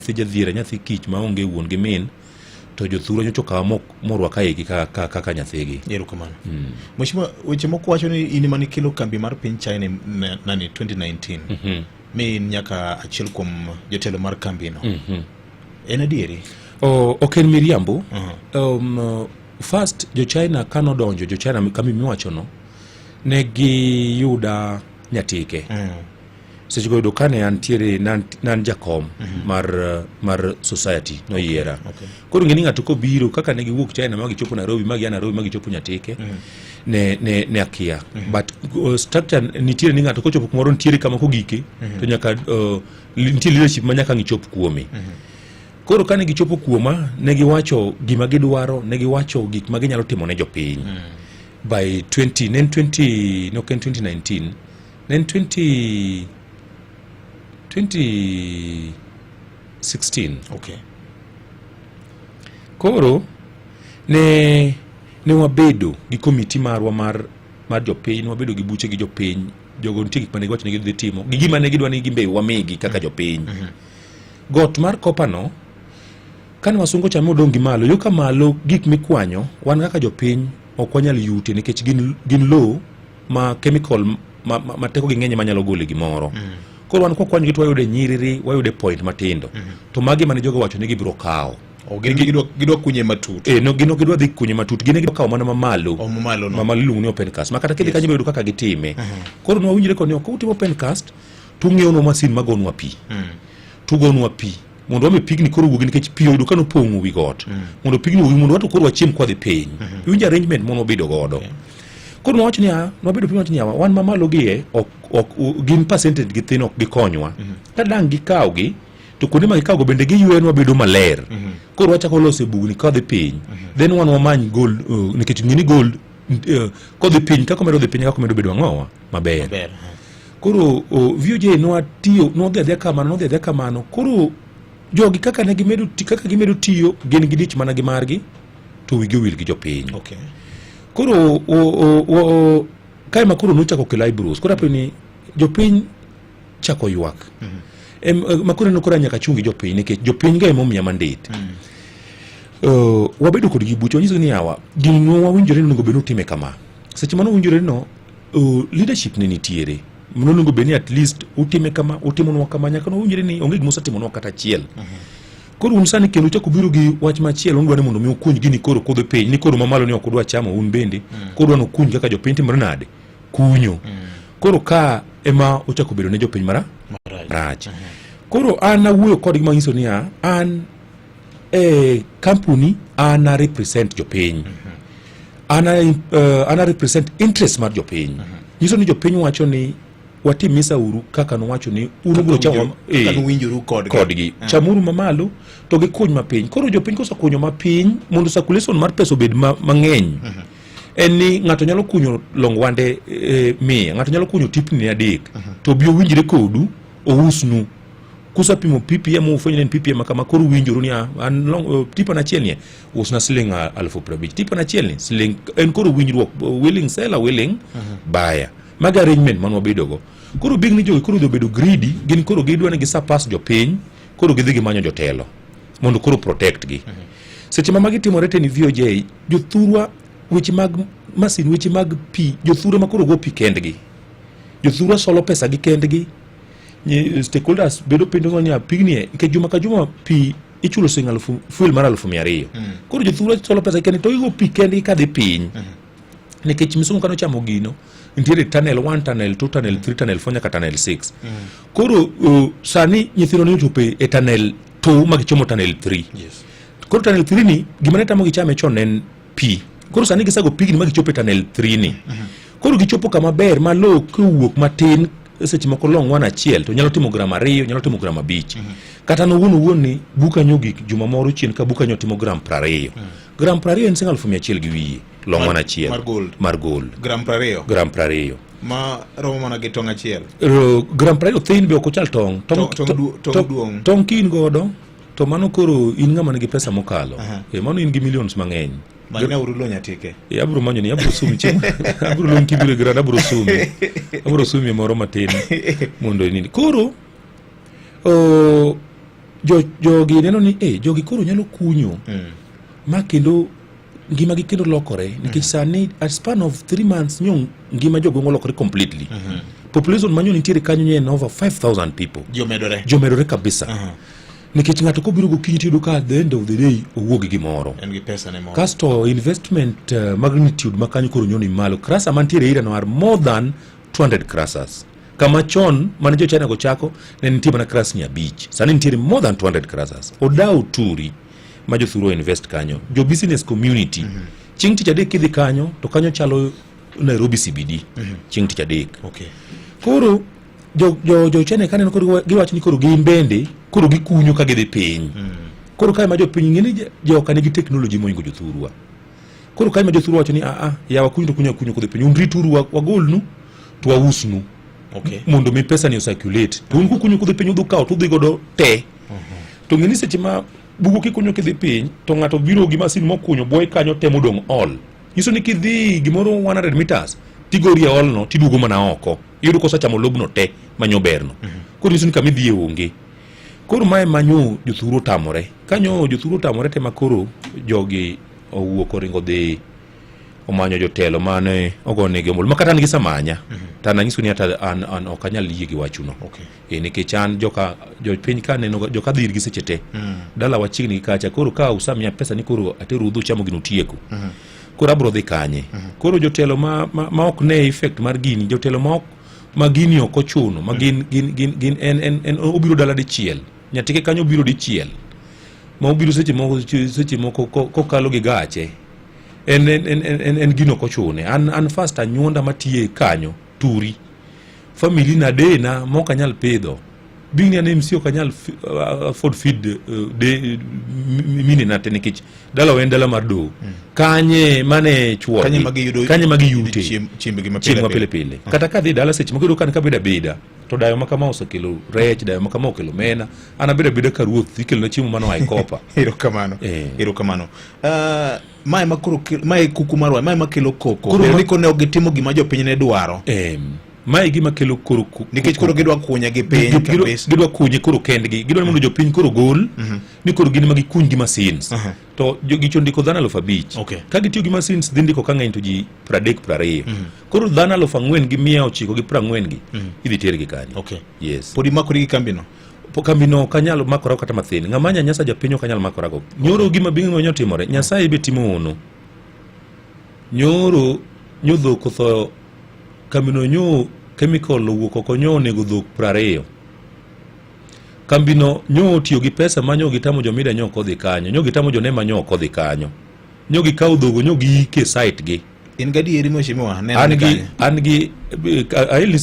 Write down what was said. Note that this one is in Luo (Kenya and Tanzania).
Nyathi jadhier, nyathi kich maonge wuon gi min, to jothurwa nyocha okawa morwaka igi kaka nyathigi. Erokamano. Mheshimiwa, weche moko wacho ni in ema nikelo kambi mar piny China nani 2019. Mi in nyaka achiel kuom jotelo mar kambino. En adieri? Oh, ok en miriambo. First jo China kanodonjo, jo China kambi miwachono, ne giyuda Nyatike. Seche go yudo kane antiere nan, nan jakom mar society noyiera. Koro ng'e ni ng'ato kobiro kaka ne giwuok China ma gichopo Nairobi, ma gia Nairobi ma gichopo Nyatike, ne akia. But structure nitiere ni ng'ato kochopo kumoro nitiere kama kogike, to nyaka nitie leadership ma nyaka ngichop kuome. Koro kane gichopo kuoma, ne giwacho gima gidwaro, ne giwacho gik ma ginyalo timo ne jopiny. By 20, ne en 20, no, ok en 2019, ne en 20, 2016. Koro ne wabedo gi komiti marwa mar jopiny, ne wabedo gi buche gi jopiny. Jogo nitie gik mane giwacho ni gidhi timo, gi gima ne gidwa ni gimbe wamigi kaka jopiny. Got mar kopano, kane wasungu chame odong' gi malo, yo ka malo gik mikwanyo, wan kaka jopiny ok wanyal yute nikech gin lowo ma chemical ma teko gi ng'eny manyalo golo gimoro. Koro wan kwakwanyo gi to wayude nyiriri, wayude point matindo. To magi mane jogo wacho ni gibiro kawo. Oh, gin gidwa kunye matut. No, gin ok gidwa dhi kunye matut, gin gidwa kawo mana mamalo. Oh, mamalo no. Mamalo iluongo ni open cast. Ma kata kidhi kanyo ibiro yudo kaka gitime. Koro nwawinjre kod ni ok utimo open cast, to ung'iewnwa masin magonwa pi. Tugonwa pi. Mondo wami pigni koro wuogi nikech pi oyudo ka nopong'o wi got. Mondo pigni wuogi mondo wato koro wachiem kwadhi piny. Iwinjo arrangement mondo wabedo godo. Koro nwawacho niya, nwabedo piny wacho niya, wan mamalo gi e, ok, gin percentage gi thin ok gikonywa. Ka dang' gikawgi, to kuonde ma gikawgo bende giywenwa bedo maler. Koro wachako loso e bugni kadhi piny. Then wan wamany gold, nikech ng'e ni gold, kodhi piny, kaka omedo dhi piny, kaka omedo bedo ang'owa maber. Maber. Koro VOJ nwatiyo, nwadhi adhiya kamano, nwadhi adhiya kamano. Koro jogi kaka ne gimedo kaka gimedo tiyo, gin gi dich mana gi margi, to wigi owil gi jopiny. Koro kae ma koro nochako kelo eyebrows. Koro apenjo ni jopiny chako ywak. Ma koro neno koro nyaka chung' gi jopiny nikech jopiny ga emomiya mandate. Wabedo kodgi buche, wanyiso ni yawa, gini ne wawinjore ni onego bed ni utime kama. Seche mane owinjore no, leadership ne nitiere. Nonego bed ni at least utime kama, utimonwa kama, nyaka nowinjore ni onge gima usetimonwa kata achiel. Koro un sani kendo uchako biro gi wach machielo, udwa ni mondo mi ukuny gini koro kudhi piny, ni koro mamalo ni ok udwa chamo un bende, koro udwa ni ukuny kaka jopiny timore nade? Kunyo. Koro ka ema ochako bedo ne jopiny marach. Koro an awuoyo kodgi manyiso niya, an e kampuni an a represent jopiny. An a represent interest mar jopiny. Nyiso ni jopiny wacho ni watim misa uru kaka nowacho ni un ubiro chamo Kaka nuwinjoru kodgi. kodgi. Chamuru mamalo to gikuny mapiny. Koro jopiny kosekunyo mapiny mondo circulation mar pesa obed mang'eny. En ni ng'ato nyalo kunyo longwande 100, ng'ato nyalo kunyo tipni 3, to obi owinjre kodu, ousnu. Kusapimo PPM ufwenyo ni en PPM ma kama, koro uwinjoru ni, an long, tipa na achiel ni usna siling 50,000, tipa na achiel ni siling, en koro winjruok, willing seller, willing buyer. Mago arrangement mane wabedo go. Koro big ni jogi koro odhi obedo greedy, gin koro gidwa ni gisurpass jopiny, koro gidhi gimanyo jotelo mondo koro protect gi. Seche ma magi timore te ni VOJ, jothurwa weche mag masin, weche mag pi, jothurwa ma koro go pi kendgi. Jothurwa solo pesa gi kendgi. Stakeholders bedo piny to ni pigni e, nikech juma ka juma pi ichulo siling alufu, fuel mar alufu mia ariyo. Koro jothurwa solo pesa kendgi to gigo pi kendgi kadhi piny. Nikech misungu kano chamo gino, nitiere tunnel 1, tunnel 2, tunnel 3, tunnel 4 nyaka tunnel 6. Koro sani nyithindo ne ochopo e tunnel 2 ma gichomo tunnel 3. Koro tunnel 3 ni gima ne tamogi chame chon ne en pi. Koro sani gisago pigni ma gichopo e tunnel 3 ni. Koro gichopo kama ber ma lowo kowuok matin seche moko long 1 achiel to nyalo timo gram 2, nyalo timo gram 5. Kata nowuon owuon ni bukanyo gik juma moro chien ka bukanyo timo gram 20. Gram 20 en siling alufu mia achiel gi wiye long 1 achiel. Mar gold. Mar gold. Gram 20. Gram 20. Ma romo mana gi tong' achiel. Gram 20 thin be ok ochal tong'. Tong' duong'. Tong' ka in godo to mano koro in ng'ama nigi pesa mokalo. Mano in gi millions mang'eny. Manyna uru lo Nyatike. Abiro manyo ni, abiro sumi chieng'. Abiro luongi kibiro e grand, abiro sumi. Abiro sumi moro matin mondo inindi. Koro, Jo jogi neno ni eh jogi koro nyalo kunyo ma kendo ngimagi kendo lokore nikech sani a span of 3 months nyo ngima jogweng' olokore completely. Population manyo nitiere kanyo nye en over 5000 people. Ji omedore. Jomedore kabisa. Nikech ng'ato kobiro gokinyi tiyudo ka at the end of the day owuok gi gimoro. En gi pesa ne moro. Kasto investment magnitude ma kanyo koro nyoni malo. Crusher mantiere ira no are more than 200 crushers. Kama chon mane jo China go chako ne nitie mana crush 500. Sani nitiere more than 200 crushers. Odaw turi ma jothuru invest kanyo. Jo business community. Chieng' tich adek kidhi kanyo to kanyo chalo Nairobi CBD. Chieng' tich adek. Koro jo China kaneno koro giwacho ni koro gin bende koro gikunyo ka gidhi piny. Koro kae ma jopiny ng'e ni joka nigi technology mohingo jothurwa. Koro kae ma jothurwa wacho ni a yawa kunyo to kunyo kunyo kodhi piny. Un rituru wagolnu to wausnu. Mondo mi pesa ni ocirculate. To un kukunyo kodhi piny udhi kawo to udhi godo te. To ng'e ni seche ma bugo kikunyo kidhi piny to ng'ato biro gi masin mokunyo bwoye kanyo temo dong' all. Nyiso ni kidhi gimoro 100 meters tigori e all no tiduogo mana oko. Iyudo kosechamo lobno te manyo berno. Koro nyiso ni kama idhiye onge. Koro mae manyo jothuru otamore. Kanyo jothuru otamore te ma koro jogi owuok oringo dhi omanyo jotelo mane ogonegi ombulu ma kata an gi samanya to an anyiso ni hata an ok anyal yie gi wachuno. Nikech an joka jopiny ka neno joka dhi irgi seche te. Dala wachiegni gi kacha koro ka usamiya pesa ni koro ateru udhi uchamo gino utieko. Koro abro dhi kanye? Koro jotelo ma ok ne effect mar gini, jotelo ma ok ma gini ok ochuno, ma gin gin gin gin en obiro dala dichiel. Nyatike kanyo obiro dichiel. Ma obiro seche moko kokalo gi gache. En gino ok ochune. An first anyuonda matiye kanyo turi. Family na dena mok anyal pidho. Being ni an MC ok anyal afford feed de mine na te nikech dalawa en dala mar doho. Kanye mane chuo Kanye ma giyudo kanye ma giyute chiembgi ma chieng' ma pile pile. Kata kadhi dala seche moko iyudo ka an kabedo abeda to dayo ma kama osekelo rech, dayo ma kama okelo omena, an abedo abeda ka ruoth ikelona chiemo mano oa e kopa. Erokamano. Erokamano. Mae ma koro mae kuku marwa, mae ma kelo koko. Koro Bedo ni koro ne ok gitimo gima jopiny ne dwaro. Mae gima kelo koro Nikech koro gidwa kunye gi piny kabisa. Gidwa kunye koro kendgi. Gidwa mondo jopiny koro gol ni koro gin ma gikuny gi machines. To gicho ndiko dhano 5,000. Ka gitiyo gi machines dhi ndiko ka ng'eny to ji 30 20. Koro dhano 4,940 gi idhi tergi kanyo. Yes. Pod imakori gi kambino? Kambino ok anyal makora kata mathin. Ng'ama nyanyasa japiny ok anyal makora go. Nyoro gima bing'o nyo timore. Nyasaye be timo hono. Nyoro nyo dhok otho kambino nyo chemical owuok oko nyo onego dhok 20. Kambino nyo otiyo gi pesa ma nyo gitamo jomida nyo ok odhi kanyo. Nyo gitamo jonema nyo ok odhi kanyo. Nyo gikawo dhogo nyo giike site gi. In gadieri mheshimiwa? An gi aeli.